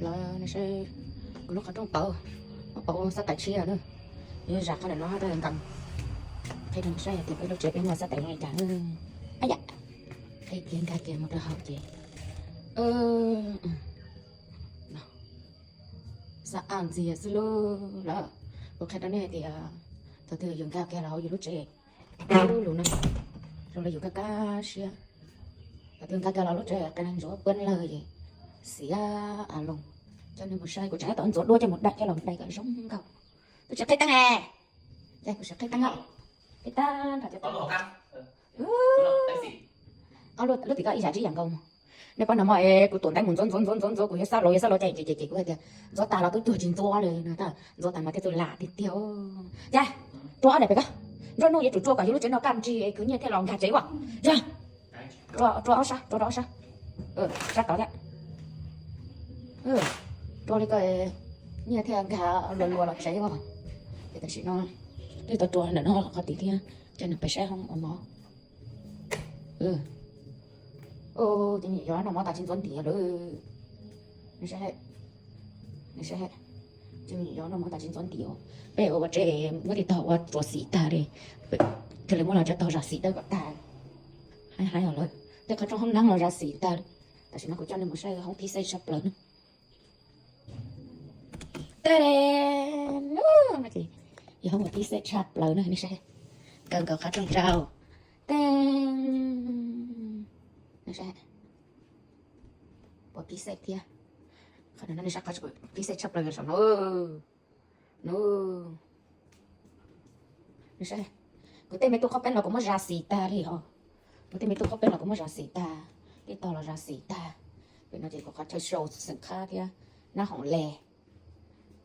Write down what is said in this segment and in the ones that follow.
Lawv no saib kuv lub qhov rooj tawv, muab pauv xab tais tshiab na. Yuav zam qhov ntawm no rau nkees. Qhib rau saib tias peb lub tsev peb muaj xab tais zoo li cas na. Ab yam, qhib kiag nkag kiag mus rau hauv ces xab ab ntxiag xwb lauj. Lawv, kuv qhia rau nej tias thaum twg yus nkag kiag los hauv yus lub tsev, lub lus no zoo li yus kaj kaj siab. Thaum twg nkag kiag los lub tsev qee leej ntsuav puab lawg ces xiav a loo. Coj nej mus saib, kuv tseem tab tom ntxuav duab coj mus dai coj los dai kom zoo nkauj. Kuv tsis qhib teeb e, kuv tsis qhib teeb, qhib teeb nrho cov lub tim ko ib yam tib yam nkaus. Nej pab no mas es kuv tuam nteeb mus ntxuav ntxuav ntxuav ntxuav ntxuav, kuv yuav xab los yuav xab los ces ces ces kuv hais tias ntxuav tag los twb cuag tsis ntxuav li no, ntxuav tag mas thiaj txawj lam tiag tiag. Yog, rua ob daim pem ko, nruab hnub yuav tsum rua kom yus lub tsev no kaj nrig khwv nyiaj thiaj los nkag tsev ua. Yog, rua ob sab, rua rau ob sab, sab tod thiab. Rua li ko nyiaj thiaj nkag luas luas los tsev ua. Ces tam sim no twb tau rua ntawm no qhov tid thiab, coj nws pais saib hoob ua mov. Ces nws yuav noj mov tas tsis ntxuav ntiav lawm. Ces nws yuav noj mov tas tsis ntxuav ntiav. Peb ua ua tsev muab tej tog ua tsuav xim tag li, thiaj li muab los tso tog zam xim tawb kom tag. Hais hais os lawm, tej qhov rooj hoob neeb los zam xim tag li. Tam sim no kuv coj nej mus saib hoob phib xej tshaj plaws na. Tej no ces yog hoob uas phib xej tshaj plaws na, nej saib. Kaw nkaus qhov rooj rau. Tej no saib, puas phib xej thiab. Qhov no nej saib, qhov phib xej tshaj plaws yog saum no. No, nej saib, kuv tej me tub qhob peeb los kuv muab zam xim tag li os. Kuv tej me tub qhob peeb los kuv muab zam xim tag, tej tog los zam xim tag. Pem no ces kuv qhov chaw sau xeem qhab thiab nab hoom le.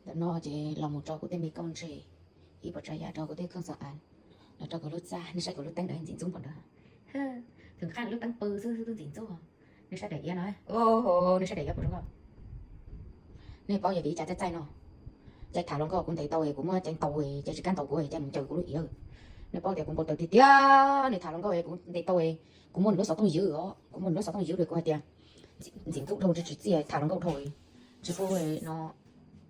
Ntawm no ces los mus rau kuv tej me kauj ntse, ib puas tsav yam rau kuv tej kheej xo av, los rau kuv lub txaj. Nej saib kuv lub teeb ntawd ntxim ntxub npaum ntawd. Thaum nqaj lub teeb pw xwb xwb twb ntxim ntxub. Nej saib daim iav no, nej saib daim iav puas zoo nkauj. Nej paub yog vim li cas txaij txaij no? Cai tham hluas nkauj kuv ntes tau es kuv muab cai ntaus, cai tsis kam ntaus kuv cai mus ncaws kuv lub iav. Nej paub tias kuv npau taws tiag tiag, nws tham hluas nkauj es kuv ntes tau es kuv muab nws lub xov tooj ywv os, kuv muab nws lub xov tooj ywv li kuv hais tias ntxim ntxub dhau tsis txiaj tham hluas nkauj dhau, tsis pub no.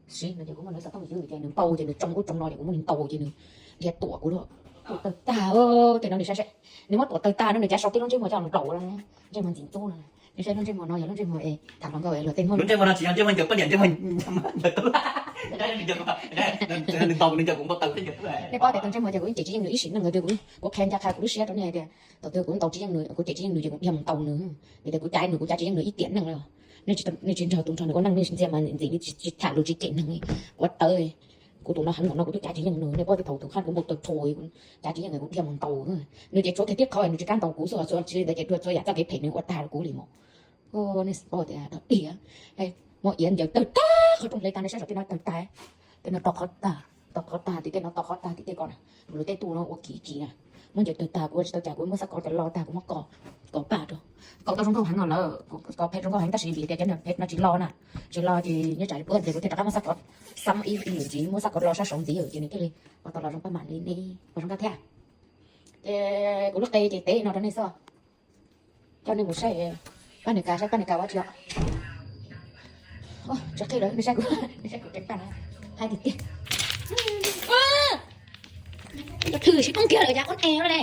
Siv no ces kuv muab nws lub xov tooj ywv ces nws npau ces nws tsoo ub tsoo no ces kuv muab nws ntaus ces nws dhia tuam kuv lawm. Tuam tawg tag, tej no nws saib seb, nws muab tuam tawg tag no nws cav sau tib lub ntsej muag coj los nplaum no, ntsej muag ntxim ntxub no. Nws saib lub ntsej muag no yog lub ntsej muag es tham hluas nkauj es luag tej muag. Lub ntsej muag no tsis yog ntsej muag ncaws poj niam, ntsej muag nws ntaus nws ncaws kuv npau taws thiab ncaws. Nej paub tias tus ntsej muag ces kuv yeej cem tsis yeej nws ib sim neej los twg, kuv qhia ncaj qha kuv lub siab rau nej tias thaum twg kuv ntaus tsis yeej nws, kuv cem tsis yeej nws ces kuv dhia mus ntaus nws. Vim tias kuv caiv nws kuv caiv tsis yeej nws ib tiam neej li. Nej tsis nrog tus nrog nws ua neej nej ntxias mas ntxim li tsis tham lus tsis cem neeg li. Quav tawv, kuv tus no heev npaum no kuv twb caiv tsis yeej nws. Nej paub tias thaum tus qhab kuv npau taws rhuav, kuv caiv tsis yeej nws kuv dhia mus ntaus. Nws ces tshuav kiag tib qho nws tsis kam ntaus kuv xwb, tsis li ntawd ces txhua yam txoj kev phem nws ua tag rau kuv li mas. Nej paub tias dog tiag, muab iav ncaws tawg tag, qhov rooj hle tag, nej saib saum tej no tawg tag. Tej no rau qhov tag, tau qhov tag tim tej no, tau qhov tag tim tej ko na. Lawv tej tub no ua kim kim na, muab ncaws tawg tag, kuv ua tsis tau cas, kuv muab xab kov cov lo tag kuv muab kos, kos paj rau. Kos tau zoo nkauj heev no lawm, kos phem zoo nkauj heev tab sis vim tias cov niag phem no tsis lo na, tsis lo ces nyob tsam li puab ces kuv thiaj rov qab muab xab kov, xab ib ntxiv, muab xab kov lo sab saud ntxiv ces nws thiaj li ua tau los zoo paj mam li ne, ua zoo nkauj thiab. Ces kuv lub qe ces tev no rau nej xwb. Coj nej mus saib pab nws kav, saib pab nws kav ua tsi os. Tsis qhib lawm, nej saib kuv, nej saib kuv qe paj no, haib tiag tiag. Thwm sib poob kiag lawm cas qub e le.